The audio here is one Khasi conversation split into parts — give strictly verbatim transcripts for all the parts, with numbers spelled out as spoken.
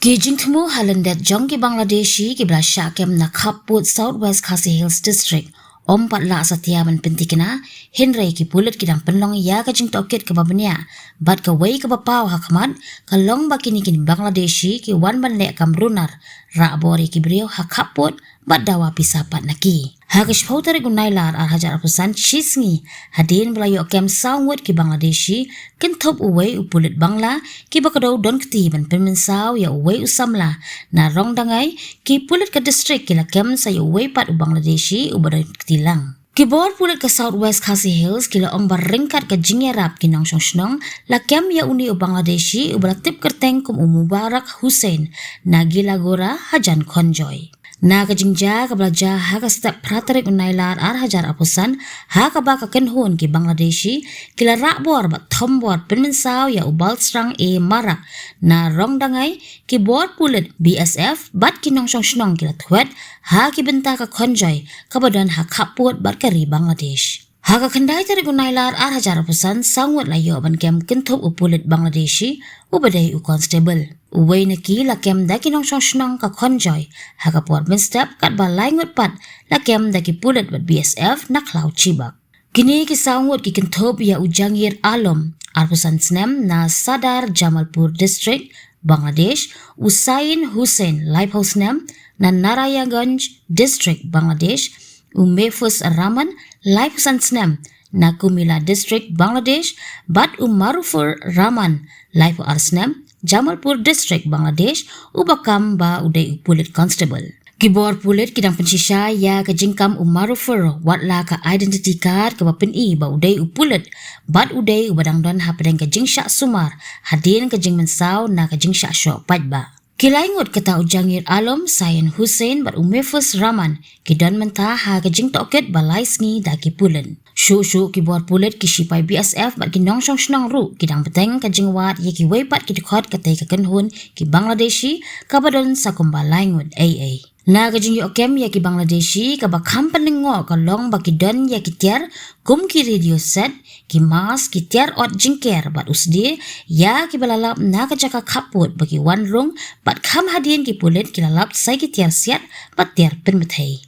Ki jingthmu ha lyndet jong ki Bangladeshi kiba la shah kem na khappud South West Khasi Hills District ym pat lah satia ban pynthikna, hynrei ki pulit ki dang pynlong ïa ka jingtohkit kaba bniah bad kawei kaba paw ha khmat ka long ba kine ki Bangladeshi ki wan ban leh kam runar, rah bor ïa ki briew ha khappud bad dawa pisa pat na ki. Ha ka shiphew tarik u Nailar ar hajar arphew san, shisngi hadien ba la ïoh kem saw ngut ki Bangladeshi, kynthup uwei u pulit Bangla, kiba kdew don kti ban pynmynsaw ïa uwei u samla na Rongdangai, ki pulit ka district ki la kem sa ïa uwei pat u Bangladeshi uba don kti lang. Ki bor pulit ka South West Khasi Hills ki la ong ba ryngkat ka jingïarap ki nongshong shnong, la kem ïa une u Bangladeshi uba la tip kyrteng kum u Mubarak Hussain na Gilagora hajan Khonjoy. Na ka jingjia kaba la jia ha ka step phra tarik u Nailar ar hajar arphew san, ha kaba ka kynhun ki Bangladeshi ki la rah bor bad thombor pynmynsaw ïa u Balsrang A Marak na Rongdangai, ki bor pulit B S F bad ki nongshong shnong ki la thwet ha ki bynta ka Khonjoy kaba don ha khappud bad ka ri Bangladesh. Ha ka khyndai tarik u Nailar ar hajar arphew san, saw ngut la ïoh ban kem kynthup u pulit Bangladeshi uba dei u constable. Uwei na ki la kem da ki nongshong shnong ka Khonjoy ha ka por mynstep, katba lai ngut pat la kem da ki pulit bad B S F na Khlaw Chibak. Kine ki saw ngut ki kynthup ïa u Jangir Alom, arphew san snem, na Sadar Jamalpur District, Bangladesh, u Sain Hussain, laiphew snem, na Narayanganj District, Bangladesh, u Mefus Rahman, laiphew san snem, na Kumila District, Bangladesh, bad u Marufur Rahman, laiphew ar snem, Jamalpur District, Bangladesh, uba kam ba u dei u pulit constable. Ki bor pulit ki dang pynshisha ïa ka jingkam u Marufur, wat la ka identity card kaba pyni ba u dei u pulit bad u dei uba dang don hapdeng ka jingshah sumar hadien ka jingmynsaw na ka jingshah shoh paidbah. Ki lai ngut kata u Jangir Alom, Sain Hussain bad u Mefus Rahman ki don mynta ha ka jingtohkit ba lai sngi da ki pulit. Shuh shuh ki bor pulit, ki shipai B S F bad ki nongshong shnong ruh ki dang bteng ka jingwad ïa kiwei pat ki dkhot katei ka kynhun ki Bangladeshi kaba don sa kumba lai ngut ei ei. Na ka jingïoh kem ïa ki Bangladeshi kaba kham pynlyngngoh ka long ba ki don ïa ki tiar kum ki radio set, ki mask, ki tiar ot jingker bad u sdie ïa kiba la lap na ka jaka khappud ba ki wan rung bad kham hadien ki pulit ki la lap sa ki tiar siat bad tiar pynbthei.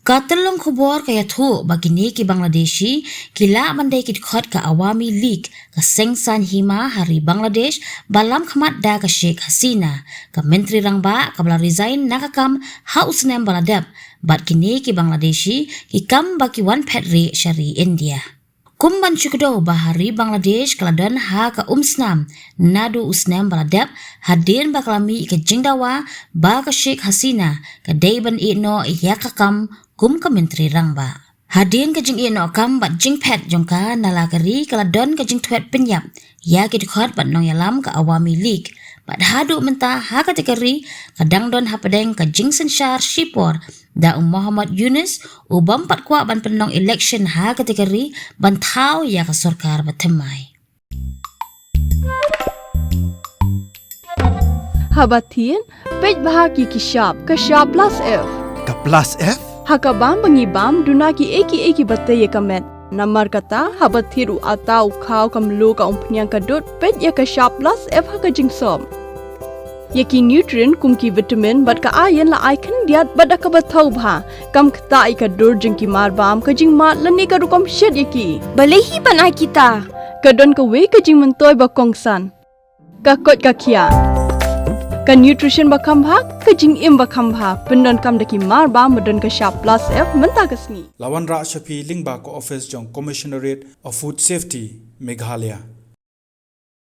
Ka tyllong khubor ka ïathuh ba kine ki Bangladeshi ki lah ban dei ki dkhot ka Awami League, ka seng saiñ hima ha ri Bangladesh ba lam khmat da ka Sheikh Hasina, ka Myntri Rangbah kaba la resign na ka kam ha u snem ba la dep, bad kine ki Bangladeshi ki kam ba ki wan phet rieh sha ri India. Kum ban shu kdew ba ha ri Bangladesh ka la don ha ka umsnam naduh u snem ba la dep, hadien ba ka la mih ka jingdawa ba ka Sheikh Hasina ka dei ban ïeh noh ïa ka kam kum ka Myntri Rangbah. Hadien ka jingïeh noh kam bad jingphet jong ka na la ka ri, ka la don ka jingthwet pynïap ïa ki dkhot bad nongïalam ka Awami League. Bad haduh mynta ha kata ka ri ka dang don hapdeng ka jingsynshar shipor da u Muhammad Yunus, u bym pat kwah ban pynlong election ha kata ka ri ban thaw ïa ka sorkar ba thymmai. Haba thied, peit bha ki ki shap, ka shap plus F. Ka plus F? Ha ka bam ba ngi bam, duna ki ei ki ei kiba tei ïa ka met. Namar kata, haba thied u atta u khaw, ka mluh, ka umphniang, ka dud, peit ïa ka shap plus F ha ka jingsop. Ïa ki nutrient kum ki vitamin bad ka iron la ai khyndiat bad da kaba thaw bha. Kam ktah ïa ka dur jong ki mar bam, ka jingmad lane ka rukom shet ïa ki. Balei hi ban ai kita? Ka don kawei ka jingmyntoi ba kongsan. Ka koit ka khiah. Ka nutrition ba kham bha, ka jingim ba kham bha. Pyndonkam da ki mar bam ba don ka shap plus F mynta ka sngi. La wanrah sha phi lyngba ka office jong Commissionerate of Food Safety, Meghalaya.